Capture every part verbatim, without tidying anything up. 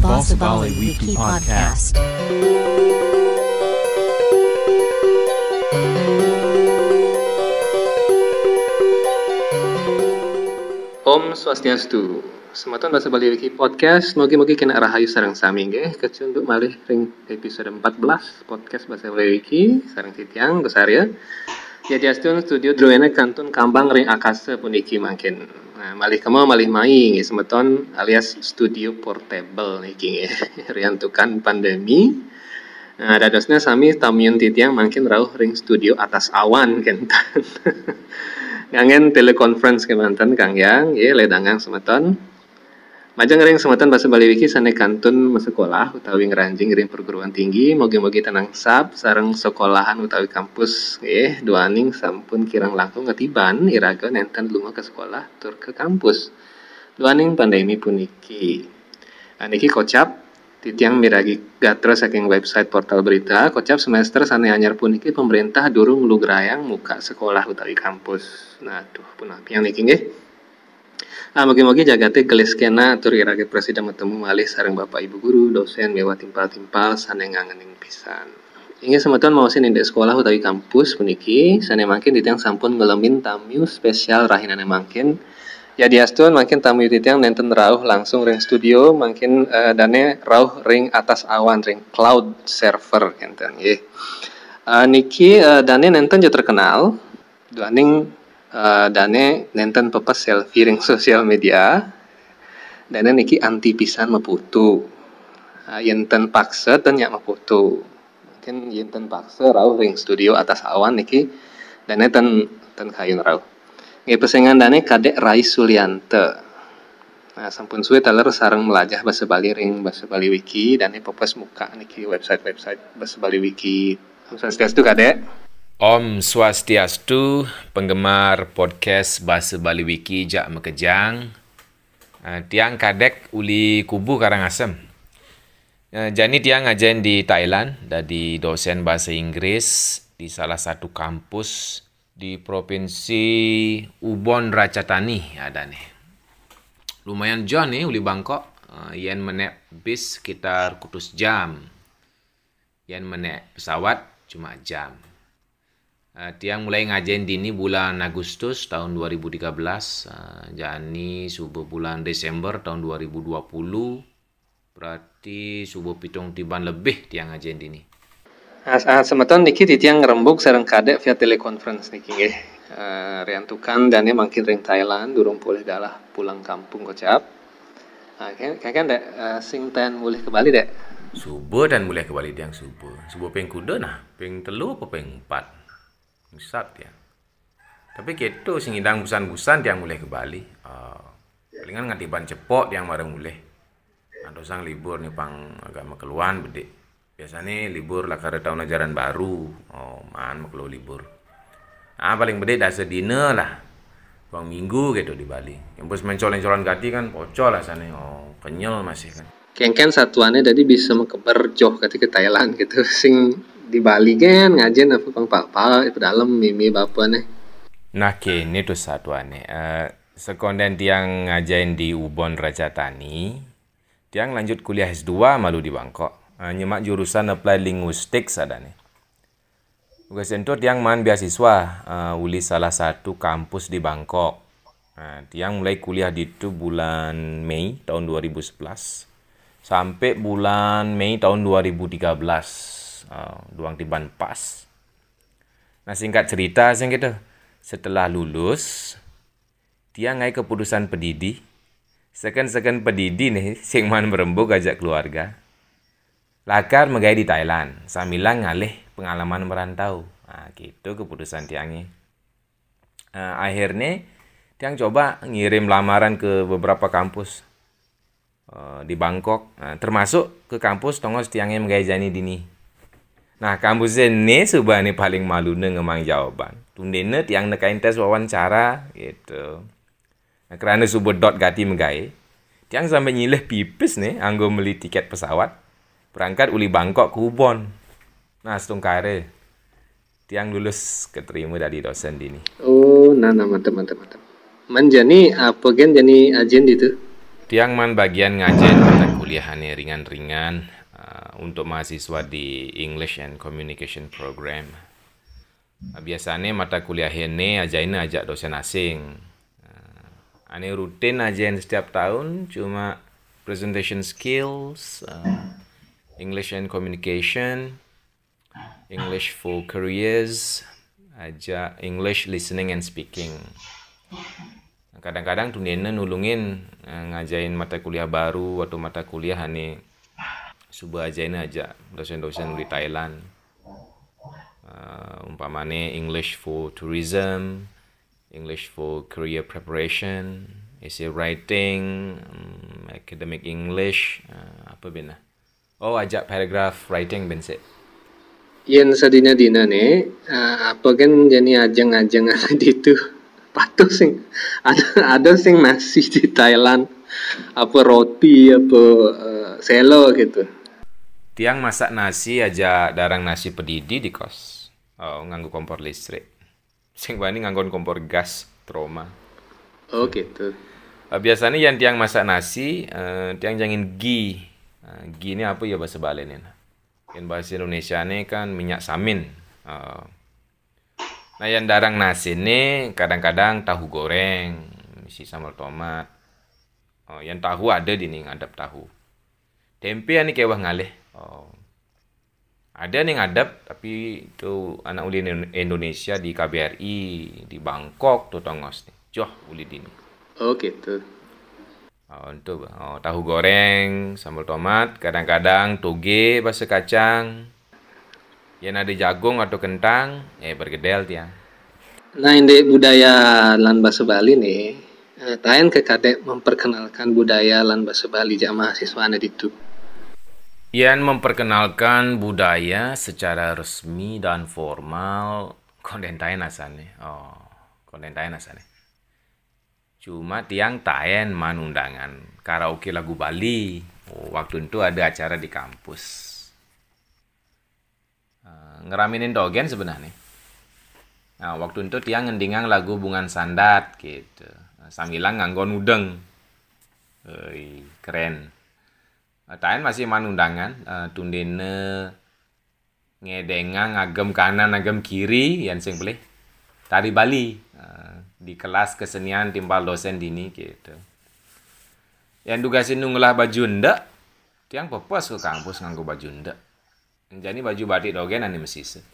Boss Bali Wiki Podcast. Om Swastiastu. Semeton Basa Bali Wiki Podcast, mogi-mogi kena rahayu sareng sami nggih. Kecunduk malih ring episode empat belas podcast Basa Bali Wiki sareng titiang Gus Arya. Yadiastun studio druéné kantun kambang ring akasa puniki mangkin. Nah, malih kema malih mai nggih semeton, alias studio portable niki nggih. Riantukan pandemi. Nah, dadosnya sami tamiun titiang mangkin rauh ring studio atas awan kénten. Nganggén teleconference kémanten Kang Yang, nggih, ledangang semeton. Majeng ring semeton Basa Bali Wiki sané kantun masekolah utawi ngranjing ring perguruan tinggi, mogi-mogi tan angsap sareng sekolahan utawi kampus, nggih, duaning sampun kirang langkung ngatiban iraga nénten lunga ka sekolah tur ka kampus duaning pandemi puniki. Ah, niki kocap titiang miragi gatra saking website portal berita, kocap semester sané anyar puniki pemerintah durung nglugrayang muka sekolah utawi kampus. Nah, duh, punapian niki nggih. Ah, mogi-mogi jagaté gelis kéné tur iraga prasida matemu malih sareng Bapak Ibu guru, dosen miwah timpal-timpal sané ngangenin pisan. Inggih semeton, maosé indik sekolah utawi kampus puniki, sané mangkin titiang sampun ngelemin tamiu spesial rahinané mangkin. Yadiastun mangkin tamiu titiang nénten rauh langsung ring studio, mangkin eh, dané rauh ring atas awan, ring cloud server kénten nggih. Eh, niki eh, dané nénten ja terkenal, duaning eh, dané nénten pepes selfie ring sosial media. Dané niki anti pisan mafoto. Eh, yén ten paksa ten nyak mafoto. Mungkin yén ten paksa rauh ring studio atas awan niki, dané ten ten kayun rauh. Nggih, pesengan dané Kadék Rai Sulianta. Nah, sampun sué taler sareng melajah basa Bali ring Basa Bali Wiki, dané pepes muka niki website-website Basa Bali Wiki. Om Swastiastu, Kadék. Om Swastiastu, penggemar podcast Basa Bali Wiki jak makejang. Eh, tiang Kadék uli Kubu Karangasem. Eh, jani tiang ngajain di Thailand, dadi dosen bahasa Inggris di salah satu kampus di Provinsi Ubon Ratchathani adané. Lumayan joh né uli Bangkok, eh, yén menék bis sekitar kutus jam. Yén menék pesawat cuma jam. Eh, tiang mulai ngajain dini bulan Agustus tahun dua ribu tiga belas, eh, jani suba bulan Desember tahun dua ribu dua puluh, berarti suba pitung tiban lebih tiang ngajain dini. Ah, ah, semeton niki titiang ngrembug sareng Kadék via teleconference niki nggih. Eh, riantukan dané mangkin ring Thailand, durung polih dalah pulang kampung kocap. Ah, kan, kan, kan Dék, eh, sing tan mulih ka Bali, Dék? Suba tan mulih ka Bali tiang suba. Suba ping kuda nah, ping telu apa ping empat. Ngisap tiang. Tapi kéto sing ngidang busan-busan tiang mulih ka Bali. Ah, palingan nganti ban cepok tiang mara mulih. Antosang libur né pang agak makeluan bedik. Biasané libur lakar taun ajaran baru. Oh, maan makelo libur. Ah, paling bedik dasa dina lah. Ruang minggu kéto di Bali. Yang bos mencol-encolan gati kan pocol asané. Oh, kenyel masih kan. Kénkén satuané dadi bisa makeber joh gati ka Thailand kéto. Sing di Bali gén ngajain apa pang papa, apa dalem mimi bapané. Nah, kéné to satuané. Eh, sekondén tiang ngajain di Ubon Ratchathani, tiang lanjut kuliah S dua malu di Bangkok. Eh, nyemak jurusan Applied Linguistics adané. Tugas ento tiang maan beasiswa, eh, uli salah satu kampus di Bangkok. Nah, tiang mulai kuliah ditu bulan Mei tahun dua ribu sebelas sampai bulan Mei tahun dua ribu tiga belas. Eh, duang tiban pas. Nah, singkat cerita sing gitu. Setelah lulus, tiang ngaé keputusan padidi. Seken-seken padidi né sing maan merembug ajak keluarga. Lakar magaé di Thailand, sambilang ngalih pengalaman merantau. Nah, gitu keputusan tiangé. Nah, akhirnya tiang coba ngirim lamaran ke beberapa kampus, eh, di Bangkok. Nah, termasuk ke kampus tongos tiangé magaé jani dini. Nah, kampus né suba né paling maluna ngemang jawaban. Tundéna tiang nekain tes wawancara, gitu. Nah, krana suba dot gati magaé, tiang sampai nyilih pipis né anggo meli tiket pesawat, berangkat uli Bangkok ke Ubon. Nah, setungkara tiang lulus keterima dadi dosen dini. Oh, nah, nah, mantep, mantep, mantep. Man jani apa gén jani ajain ditu? Tiang maan bagian ngajain mata kuliah ané ringan-ringan, eh, untuk mahasiswa di English and Communication Program. Biasané mata kuliah ené ajaina ajak dosen asing. Eh, ané rutin ajain setiap tahun cuma presentation skills, eh, English and communication, English for careers, aja English listening and speaking. Kadang-kadang tundéna nulungin, eh, ngajain mata kuliah baru atau mata kuliah ané suba ajaina ajak dosen-dosen uli Thailand. Eh, umpamané English for tourism, English for career preparation, essay writing, hmm, academic English, eh, apa bin nah? Oh, ajak paragraph writing bin sih. Yén sadina-dina né, eh, apa gén jani ajeng-ajeng ditu? Patuh sing ada, ada sing nasi di Thailand. Apa roti, apa, eh, selo gitu. Tiang masak nasi aja darang nasi pedidi di kos. Oh, nganggo kompor listrik. Sing bani nganggon kompor gas, trauma. Oh, gitu. Eh, biasanya yén tiang masak nasi, eh, tiang jangin ghee. Eh, ghee ini apa ya bahasa Baliné? Yén bahasa Indonesiané kan minyak samin. Eh, nah, yén darang nasiné kadang-kadang tahu goreng, isi sambal tomat. Oh, yén tahu ada dini ngadep tahu. Témpé ané kéweh ngalih. Oh. Ada nih ngadep, tapi itu anak uli Indo-, Indonesia di K B R I, di Bangkok tuh tongos nih. Joh, uli dini. Oh, gitu. Oh, itu, oh, tahu goreng, sambal tomat, kadang-kadang toge, basa kacang. Yén ada jagung atau kentang, eh, bergedel tiang. Nah, indik budaya lan basa Bali nih, eh, taén ké kadék memperkenalkan budaya lan basa Bali jak mahasiswané ditu. Yén memperkenalkan budaya secara resmi dan formal, kondén taén asané. Oh, kondén taén asané. Cuma tiang taén maan undangan karaoke lagu Bali. Oh, waktu itu ada acara di kampus. Eh, ngeraminin dogén sebenarnya. Nah, waktu itu tiang ngendingang lagu Bungan Sandat gitu. Sambilang nganggon udeng. Oi, keren. Eh, taén masih maan undangan, eh, tundéna ngedéngang agem kanan agem kiri, yén sing pelih tari Bali. Eh, di kelas kesenian timpal dosén dini gitu. Yén dugasina ngelah baju endek, tiang pepes ke kampus nganggo baju endek. Jani baju batik dogén ané mesisa.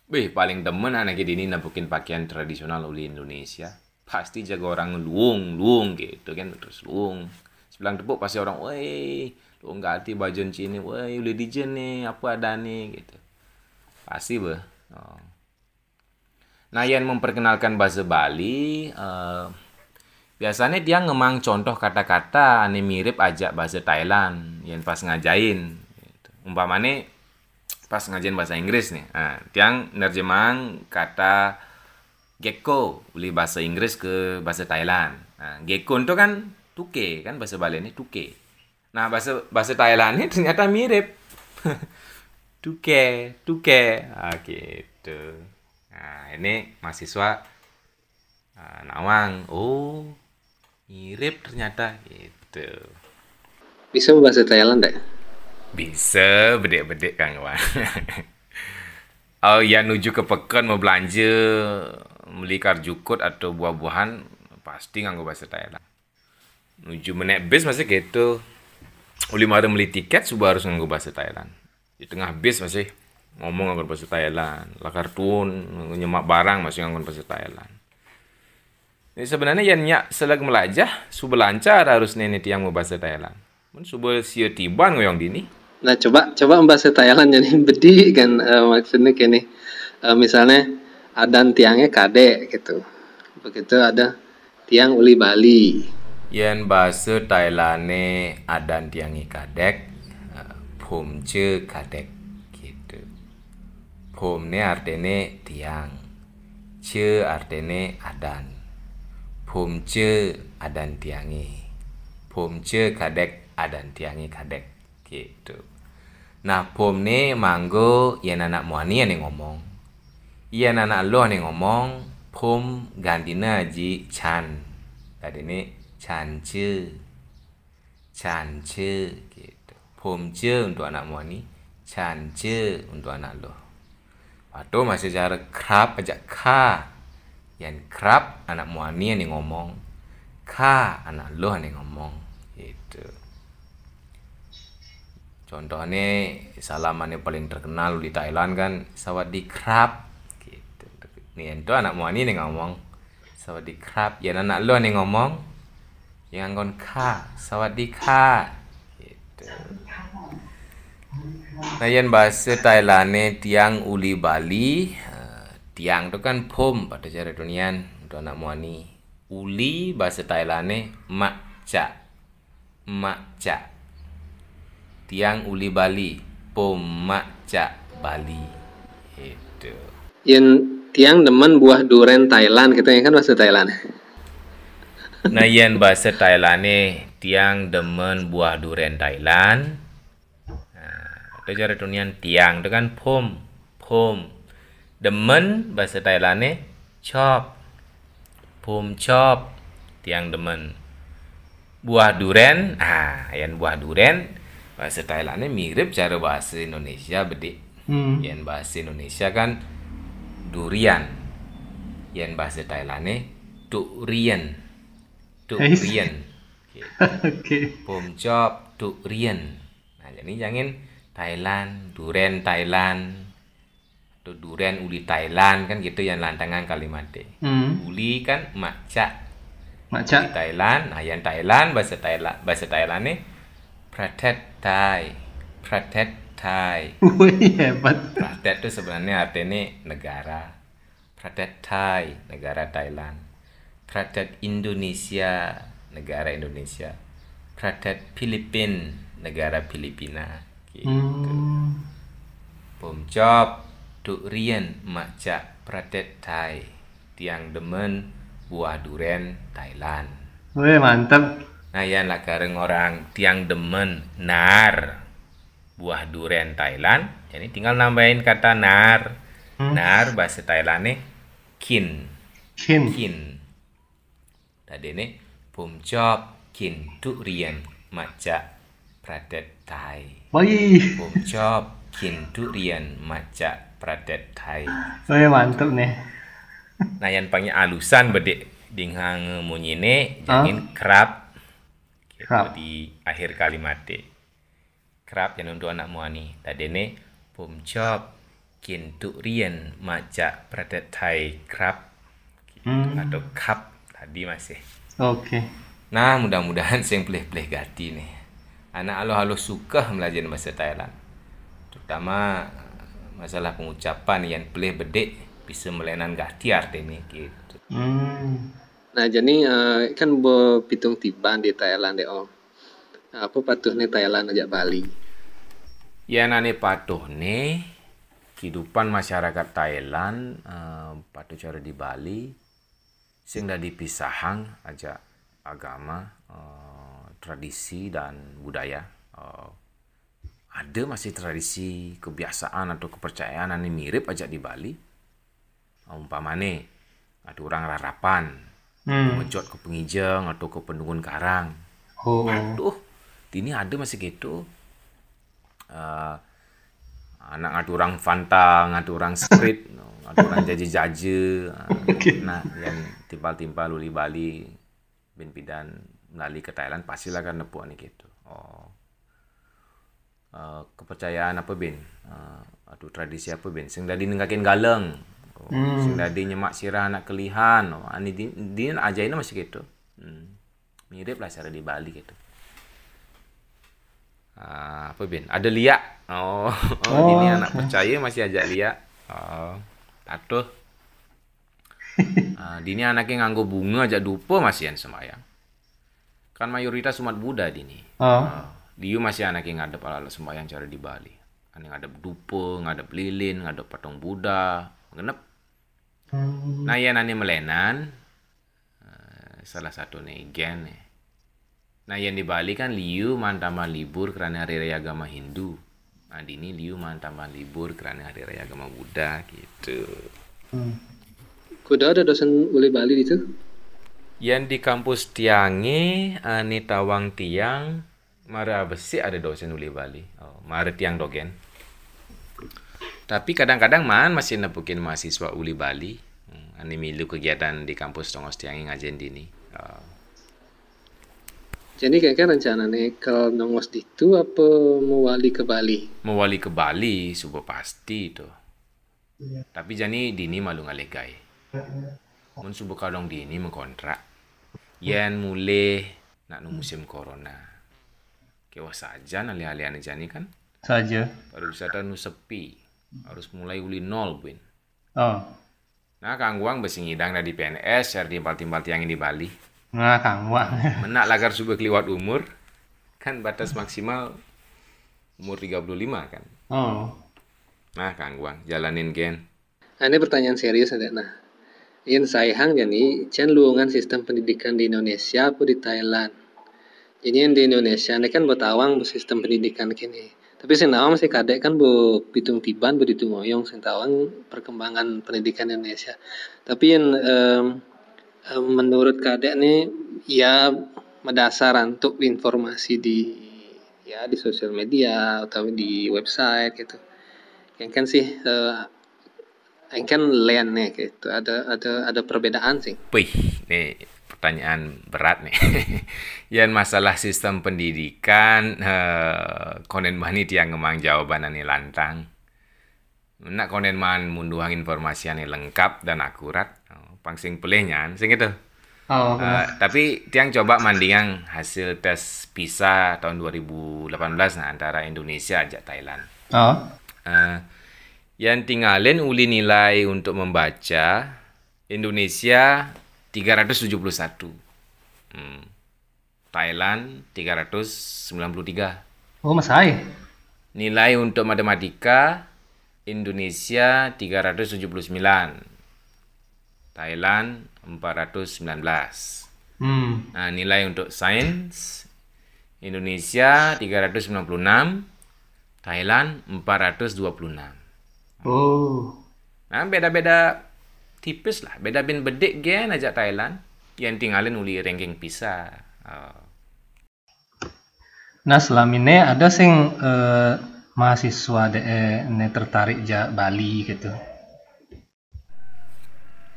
Bih, paling demen anaké dini nepukin pakaian tradisional uli Indonesia. Pasti jaga orang luung, luung gitu kan, terus luung. Sebilang tepuk pasti orang, "Woi, luung ganti baju cini, woi, uli dija né, apa adané?" gitu. Pasti beh. Oh. Nah, yén memperkenalkan bahasa Bali, eh, biasanya tiang ngemang contoh kata-kata ané mirip ajak bahasa Thailand, yén pas ngajain. Gitu. Umpamané pas ngajain bahasa Inggris nih, nah, tiang nerjemahang kata gecko uli bahasa Inggris ke bahasa Thailand. Nah, gecko itu kan tuké, kan bahasa Bali ini tuké. Nah, bahasa, bahasa Thailand ini ternyata mirip. Tuké, tuké. Ah, gitu. Nah, ini mahasiswa, ah, nawang. Oh, mirip ternyata gitu. Bisa bahasa Thailand, Dék? Bisa, bedék-bedék, Kang Wan. Oh, ya, nuju ke peken mau belanja, beli karjukut atau buah-buahan, pasti nganggo bahasa Thailand. Nuju menék bis masih gitu. Uli mara meli tiket, suba harus nganggo bahasa Thailand. Di tengah bis masih ngomong nganggo bahasa Thailand. Lakar tuun, nyemak barang masih nganggo bahasa Thailand. Jadi sebenarnya yén nyak seleg melajah, suba lancar harus néné tiang mau bahasa Thailand. Mun suba sia tiban ngoyong dini. Nah, coba, coba bahasa Thailand jadi bedi kan, eh, maksudnya gini. Eh, misalnya, adan tiangnya kadék gitu. Begitu ada tiang uli Bali. Yén bahasa Thailandé adan tiangé kadék, eh, phom chơ kadék gitu. Phom né artiné tiang. Chơ artiné adan. Phom chơ adan tiangé. Phom chơ kadék adan tiangé kadék. Gitu. Nah, phom né manggo yén anak muani ané ngomong. Yén anak eluh ané ngomong, phom gantina aji chan. Tadi né chan chơ. Cance, gitu. Phomce untuk anak muani, cance untuk anak luh. Patuh masih cara kerap aja ka. Yan kerap anak muani yang ngomong, ka anak luh yang ngomong. Gitu. Contohnya, salam yang paling terkenal di Thailand kan, "Sawadee krap." Gitu. Nih, itu anak muani yang ngomong, "Sawadee krap." Yan anak luh yang ngomong, yang nganggon ka, "Sawadee ka." Gitu. Nah, yan bahasa Thailandnya tiang uli Bali, eh, tiang itu kan phom, patuh cara tunian, untuk anak muani. Uli bahasa Thailandnya makca. Makca. Tiang uli Bali, phom makca Bali. Itu. Yan tiang demen buah duren Thailand, gitu ya kan bahasa Thailand. Nah, yan bahasa Thailandnya, tiang demen buah duren Thailand. Nah, itu cara tunian tiang itu kan phom, phom. Demen bahasa Thailandnya chop. Phom chop. Tiang demen. Buah duren, ah, yan buah duren, bahasa Thailandnya mirip cara bahasa Indonesia bedik. Hmm. Yan bahasa Indonesia kan durian. Yan bahasa Thailandnya durian. Durian. Gitu. Oke. Phom chop durian. Nah, jadi jangan Thailand, duren Thailand, atau duren uli Thailand kan gitu yang lantangan kalimatnya. Hmm. Uli kan makca. Makca. Uli Thailand, nah yang Thailand bahasa Thailand, bahasa Thailand nih pratet Thai. Pratet Thai. Wih, hebat. Pratet itu sebenarnya artinya negara. Pratet Thai, negara Thailand. Pratet Indonesia, negara Indonesia. Pratet Filipin, negara Filipina. Gitu. Hmm. Phom chop durian makca pratet Thai. Tiang demen buah duren Thailand. Wih, mantep. Nah, yan lah kareng orang tiang demen nar buah duren Thailand. Jadi tinggal nambahin kata nar. Hmm. Nar bahasa Thailand nih kin. Kin. Kin. Tadi nih phom chop kin durian makca pratet Thai. Wih. Phom chop kin durian makca pratet Thai. Wih, mantep nih. Nah, yang paling alusan bedik dinghang munyi nih, hah? Jangan kerap. Gitu, kerap. Di akhir kalimat deh. Kerap yan untuk anak muani. Tadi nih phom chop kin durian makca pratet Thai kerap. Hmm. Atau khap tadi masih. Oke. Nah, mudah-mudahan sing pelih-pelih gati nih. Anak aluh-aluh suka belajar bahasa Thailand. Terutama masalah pengucapan yan pelih bedik bisa melenan gati artinya gitu. Hmm. Nah, jadi, eh, kan bepitung tiban di Thailand deh, Om. Apa patuhnya Thailand ajak Bali? Yan ane patuhnya, kehidupan masyarakat Thailand, eh, patuh cara di Bali, sing dadi pisahang ajak agama, eh, tradisi dan budaya. Eh, ada masih tradisi, kebiasaan atau kepercayaan ane mirip ajak di Bali. Umpamane, ada orang rarapan, hmm, ngejot ke pengijeng atau ke pendungun karang. Oh. Aduh, dini ada masih gitu. Eh, anak ngatu orang Fanta, ngatu orang Sprite, ngatu orang jaje-jaje. Oke. Nah, yang timpal-timpal uli Bali, bin pidan melali ke Thailand, pastilah kan nepuk nih gitu. Oh. Eh, kepercayaan apa, bin? Eh, atau tradisi apa, bin? Sing dadi nenggakin galeng. Oh, hmm, sing dadi nyemak sirah anak kelihan. Oh, ani di, di ajaina masih gitu. Hmm. Mirip lah cara di Bali gitu. Ah, apa, bin? Ada liak. Oh, oh, oh, dini anak, oke, percaya masih ajak liak. Oh, patuh. Ah, dini anaknya nganggo bunga ajak dupa masih yang sembahyang. Kan mayoritas umat Buddha dini. Oh. Ah, liu masih anaknya ngadep ala-ala sembahyang cara di Bali. Ane ngadep dupa, ngadep lilin, ngadep patung Buddha, genep. Hmm. Nah, yan ane melenan, eh, salah satu ne gen, eh. Nah, yan di Bali kan liu maan tambahan libur kerana hari raya agama Hindu. Nah, dini liu maan tambahan libur kerana hari raya agama Buddha, gitu. Hmm. Kuda ada dosen uli Bali ditu? Yan di kampus tiange, ane tawang tiang, Mara besik ada dosen uli Bali. Oh, mara tiang dogen. Tapi kadang-kadang maan masih nepukin mahasiswa uli Bali. Hmm, ane milu kegiatan di kampus tongos tiange ngajen dini. Oh. Jadi kira-kira rencanane kal nongos ditu apa mewali ke Bali? Mewali ke Bali, suba pasti to. Iya. Tapi jani dini malu ngalih gae. Mun suba kadong dini mengkontrak. Yen mulih nak nu musim corona. Kewah saja alih-alihane jani kan. Saja. Pariwisata nu sepi. Harus mulai uli nol, buin. Oh. Nah, kangguang besi ngidang dadi P N S, syar timpal-timpal tiang di Bali. Nah, kangguang. Menak lakar suba keliwat umur, kan batas maksimal umur tiga puluh lima kan. Oh. Nah, kangguang, jalanin ken. Nah, ini pertanyaan serius ade, nah. Yen saihang jani, cen luungan sistem pendidikan di Indonesia apa di Thailand? Jadi yang di Indonesia ini kan betawang sistem pendidikan kini. Tapi sing nawang masih kadek kan bu pitung tiban, bu ditung oyong sing tawang perkembangan pendidikan Indonesia. Tapi yang em, em, menurut kadek nih ya, berdasar untuk informasi di, ya, di sosial media atau di website gitu. Yang kan sih eh, yang kan lain nih gitu. Ada ada ada perbedaan sih. Wih, nih pertanyaan berat nih. Yang masalah sistem pendidikan, eh, konden mani tiang ngemang jawaban ane lantang. Nak konden maan munduhang informasi ane lengkap dan akurat. Oh, pang sing pelih nyan, sing itu. Oh, eh, tapi tiang coba mandingang hasil tes pisa tahun dua ribu delapan belas, nah, antara Indonesia ajak Thailand. Oh. Eh, yang tinggalin uli nilai untuk membaca, Indonesia tiga ratus tujuh puluh satu. Hmm. Thailand tiga ratus sembilan puluh tiga. Oh, masai. Nilai untuk matematika, Indonesia tiga ratus tujuh puluh sembilan. Thailand empat ratus sembilan belas. Hmm. Nah, nilai untuk sains, Indonesia tiga ratus sembilan puluh enam, Thailand empat ratus dua puluh enam. Oh. Nah, beda-beda tipis lah. Beda bin bedik gen aja Thailand. Yang tinggalin uli ranking pisa. Oh. Nah, selama ini ada sing eh, mahasiswa de eh, ne tertarik ja Bali gitu.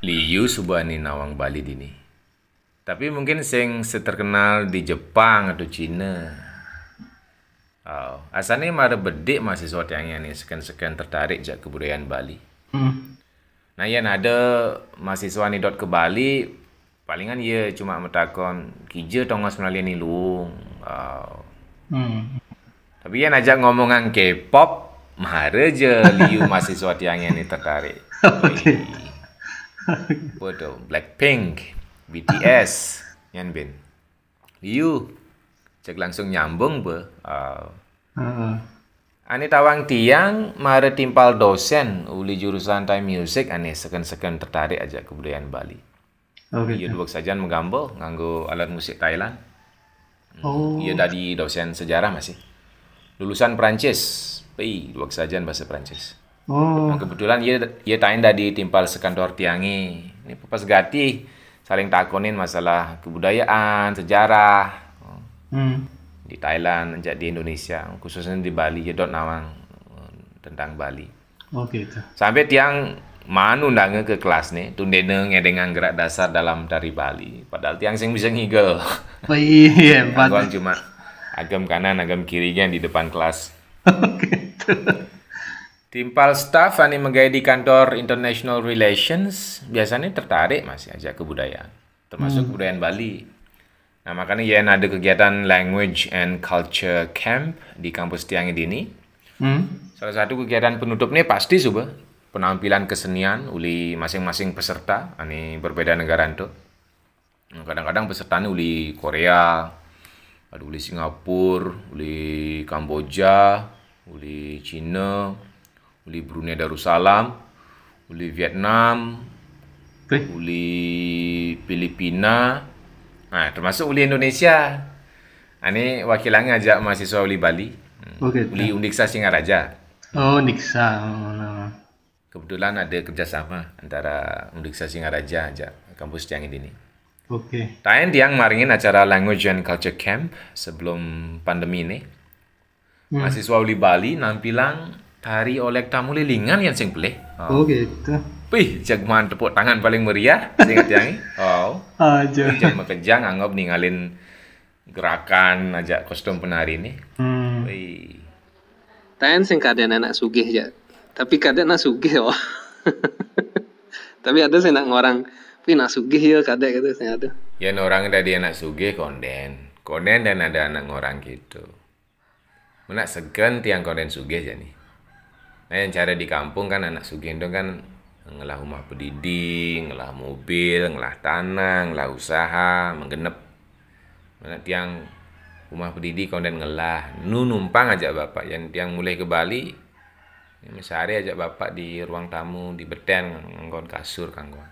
Liu suba ni nawang Bali dini. Tapi mungkin sing seterkenal di Jepang atau Cina. Oh, asane mara bedik mahasiswa tiang ini seken-seken tertarik jak kebudayaan Bali. Hmm. Nah, yen ada mahasiswa ni dot ke Bali, palingan ia cuma metakon, "Kija tongos Melayu ni luung?" Oh. Hmm. Tapi yen ajak ngomongan K-pop, mara je liu mahasiswa tiang ini tertarik. Oke. Apa tu? Blackpink, B T S, nyan bin. Liu, cek langsung nyambung be. Oh. Heeh. Ane tawang tiang mara timpal dosen uli jurusan Thai music ane seken-seken tertarik aja kebudayaan Bali. Oh, gitu. Ia dua sajan menggambel nganggo alat musik Thailand. Hmm, oh. Ia dadi dosen sejarah masih. Lulusan Prancis. Pi, dua sajan bahasa Prancis. Oh. Nah, kebetulan ia ia tain dadi timpal sekantor tiange. Ini pas gati saling takonin masalah kebudayaan, sejarah. Hmm. Di Thailand, jak di Indonesia, khususnya di Bali, ia dot nawang tentang Bali. Oh, gitu. Sampai tiang maan undanga ke kelas ni, tundena ngedengang gerak dasar dalam tari Bali. Padahal tiang sing bisa ngigel. Oh, iya, empat. Kangguang cuma agem kanan, agem kiri kan di depan kelas. Oh, gitu. Timpal staff ane megai di kantor International Relations biasanya tertarik masih aja kebudayaan, termasuk hmm. kebudayaan Bali. Nah, makanya yen ada kegiatan Language and Culture Camp di kampus tiang dini. Hmm. Salah satu kegiatan penutup ni pasti suba penampilan kesenian uli masing-masing peserta ane berbeda negara tu. Kadang-kadang peserta ni uli Korea, ada uli Singapura, uli Kamboja, uli Cina, uli Brunei Darussalam, uli Vietnam, Wih. Uli Filipina, nah, termasuk uli Indonesia. Ini wakilannya aja mahasiswa uli Bali. Hmm. Oh, gitu. Uli Undiksha Singaraja. Oh, Undiksha. Oh, nah. Kebetulan ada kerjasama antara Undiksha Singaraja aja kampus tiang ini. Oke. Taén tiang maringin acara Language and Culture Camp sebelum pandemi nih. Hmm. Mahasiswa uli Bali nampilang tari Olekta Mulilingan yén sing pelih. Oh, gitu. Wih, jaguman tepuk tangan paling meriah, seingat tiang. Oh. Aja. Wih, jan makejang anggap ningalin gerakan aja kostum penari nih. Hmm. Wih. Taén sing kadén anak sugih ja. Tapi kadén anak sugih, wah. Tapi ada sing nak ngorang, "Wih, nak sugih ya," kadén gitu sing ada. Yén orang dadi anak sugih kondén. Kondén dan ada anak ngorang gitu. Menak segen tiang kondén sugih jani. Nah, yang cara di kampung kan anak sugih itu kan ngelah rumah pedidi, ngelah mobil, ngelah tanah, ngelah usaha, menggenep. Menak tiang rumah pedidi kondén ngelah, nu numpang ajak bapak. Yén tiang mulih ke Bali, mesari ajak bapak di ruang tamu, di betén, nganggon kasur, kanggon.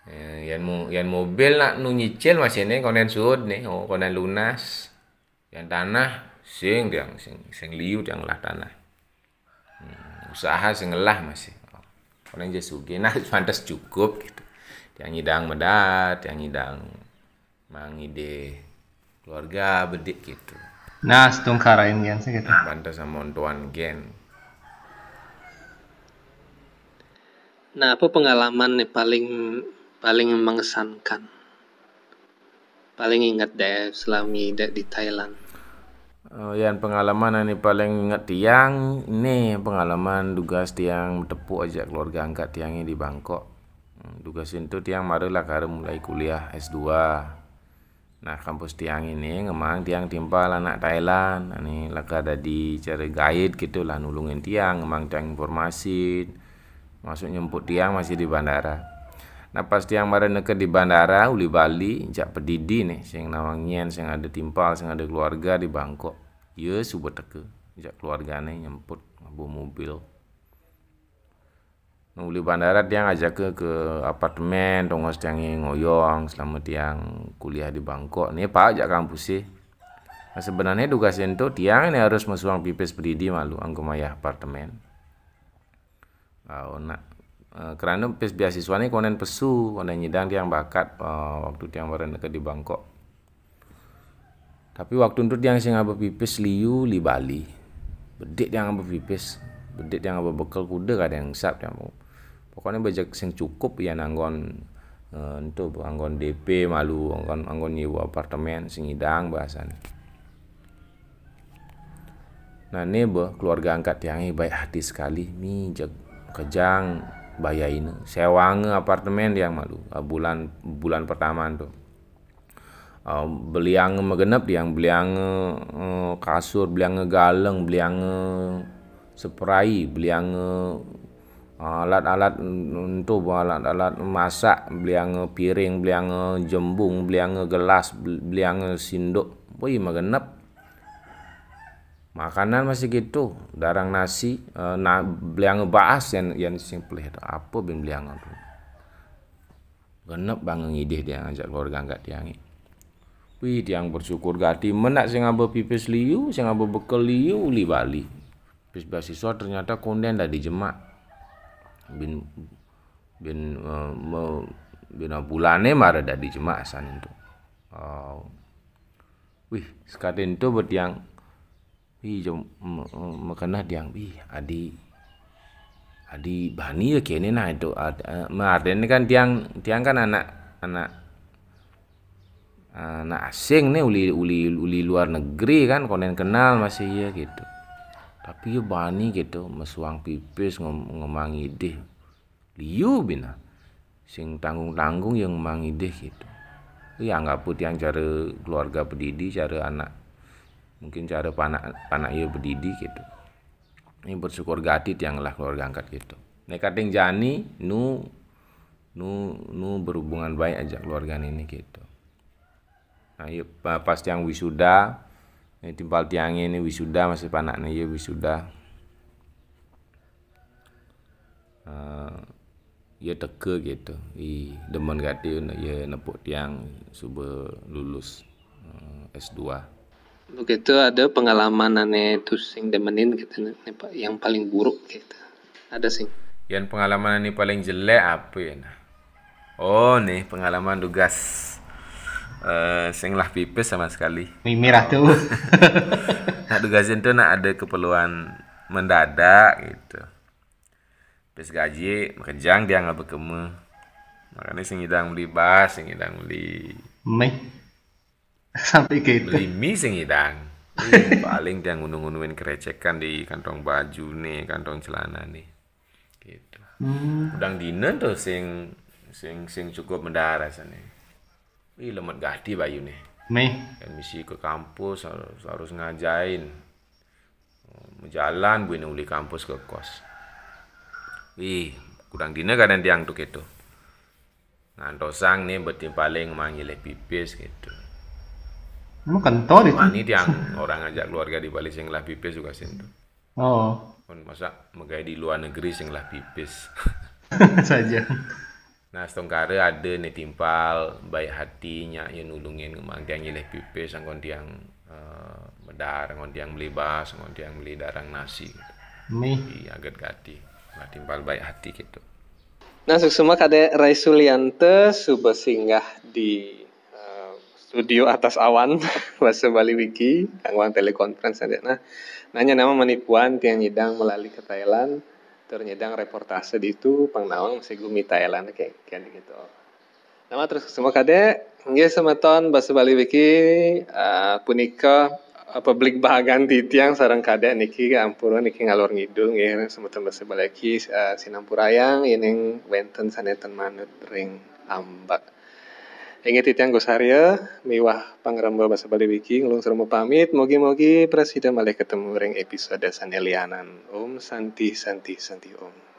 Eh, yén mu-, yén mobil nak nu nyicil masih nih, kondén suud nih, oh, kondén lunas. Yén tanah, sing tiang, sing, sing liu tiang ngelah tanah. Hmm, usaha sing ngelah masih. Kondén ja sugih, nah, pantes cukup gitu. Tiang ngidang medat, tiang ngidang mangidih keluarga bedik gitu. Nah, setungkarain gén sih gitu. Pantes sama ontuan gén. Nah, apa pengalaman nih paling, paling mengesankan? Paling ingat deh selama hidup di Thailand. Eh, yén pengalaman yang paling ingat tiang, nih pengalaman dugas tiang tepuk aja keluarga angkat tiangnya di Bangkok. Hmm, dugas itu tiang mara lakar mulai kuliah S dua. Nah, kampus tiang ini ngemang tiang timpal anak Thailand. Ini lakar dadi cara guide gitu lah, nulungin tiang, ngemang tiang informasi. Masuk nyemput tiang masih di bandara. Nah, pas tiang mara neka di bandara, uli Bali, jak pedidi nih, sing nawang nyén, sing ada timpal, sing ada keluarga di Bangkok. Ye, suba teka, jak keluargane nyemput, ngaba mobil. Nah, uli bandara tiang ajak ke, ke apartemen, tongos tiang ngoyong, selama tiang kuliah di Bangkok. Nih, Pak, jak kampus sih. Nah, sebenarnya tugas ento tiang ini harus mesuang pipis pedidi malu, anggo mayah apartemen. Ah, nak, eh, kerana pis beasiswa ni konen pesu, konen nyidang tiang bakat, eh, waktu tiang bareng deka di Bangkok. Tapi waktu ntut tiang sing ngaba pipis liu li Bali. Bedik tiang ngaba pipis, bedik tiang ngaba bekel kuda kada yang sap tiang. Pokoknya bejek sing cukup ya nanggon, eh, entu anggon D P malu, anggon, anggon nyewa apartemen sing idang bahasan. Nah, ne beh, keluarga angkat tiang ni baik hati sekali. Mi jeg kejang bayaine. Sewange apartemen tiang malu. Ah, bulan, bulan pertama tu. Ah, beliange megenep tiang, beliange, eh, kasur, beliange galeng, beliange spray, beliange alat-alat entu, alat-alat masak, beliange piring, beliange jembung, beliange gelas, bel-, beliange sinduk. Wih, megenep. Makanan masih gitu, darang nasi, eh, na-, beliange baas yang, yang simpel itu. Apa bin beliange tu? Genep banget ngidih tiang ajak keluarga angkat tiang ni. Wih, tiang bersyukur gati. Menak sing ngaba pipis liu, sing ngaba bekel liu, li Bali. Pis beasiswa ternyata konden dadi jemak. Bin, bin, eh, me-, bina bulane mara dadi jemak asan tu. Oh. Wih, sekatin tu betiang, wih, jom, me-, me-, mekena tiang, wih, adi, adi bani ya kene nah itu, ad-, eh, Martin ni kan tiang, tiang kan anak, anak, anak asing ni, uli, uli, uli luar negeri kan, konen kenal masih ya gitu. Tapi ya bani gitu, mesuang pipis, ngem-, ngemang idih. Liu bina. Sing tanggung-tanggung yang mangidih gitu. Ya, anggap tiang cara keluarga pedidi, cara anak. Mungkin cara panak, panak ya pedidi gitu. Ini bersyukur gati tiang lah keluarga angkat gitu. Nek kating jani, nu, nu, nu berhubungan baik aja keluarga ini gitu. Nah, iya, pa-, pas tiang wisuda, ini timpal tiang ini wisuda, masih panaknya iya wisuda. Eh, iya teka gitu. Ih, demen gati, iya nepuk tiang suba lulus, eh, S dua. Begitu ada pengalaman ane tu sing demenin gitu, nih, Pak, yang paling buruk gitu. Ada sing. Yang pengalaman ane paling jelek apa ya, nah? Oh, nih pengalaman tugas eh sing lah pipis sama sekali. Mimir atuh. Nak tugasin tuh nak ada keperluan mendadak gitu. Pis gaji makejang dia nggak bekeme. Makanya sing idang beli bas, sing idang beli Meh. Sampai gitu. Beli mie sing idang. Ih, paling dia ngunu-ngunuin kerecekan di kantong baju nih, kantong celana nih. Gitu. Hmm. Udang dina tuh sing sing sing cukup mendadak sana. Ih, lemet gati bayu nih. Meh. Dan misi ke kampus harus, harus ngajain. Menjalan buin uli kampus ke kos. Ih, kurang dina kadang tiang tuh gitu. Ngantosang nih betimpaling manggil pipis gitu. Emang kentor itu? Mani tiang orang ngajak keluarga di Bali sing lah pipis juga sih tuh. Oh, Pun masa megai di luar negeri sing lah pipis. Saja. Nah, setongkara ada nih timpal baik hatinya yang nulungin ngembang tiang nyilih pipis, angkon tiang eh, medar, angkon tiang beli bas, angkon tiang beli darang nasi gitu. Meh. Di aget gati. Nah, timpal baik hati gitu. Nah, suksma Kadek Rai Sulianta suba singgah di eh, studio atas awan bahasa Bali Wiki, kangguang telekonferensi ada. Nah, nanya nama manipuan tiang nyidang melalui ke Thailand, tur nyidang reportase ditu, pang nawang masih gumi Thailand kayak kayak gitu. Nama terus semua Kadek, nggih semeton bahasa Bali Wiki eh, punika eh, publik bahagan titiang sareng Kadek niki ampura niki ngalor ngidul nggih semeton bahasa Bali Wiki eh, sinampurayang yening wenten saneten manut ring ambak. Inggih titiang Gus Arya miwah pangremba bahasa Bali Wiki nglungsur pamit, mugi-mugi prasida malih ketemu ring episode sane lianan. Om Santi Santi Santi Om.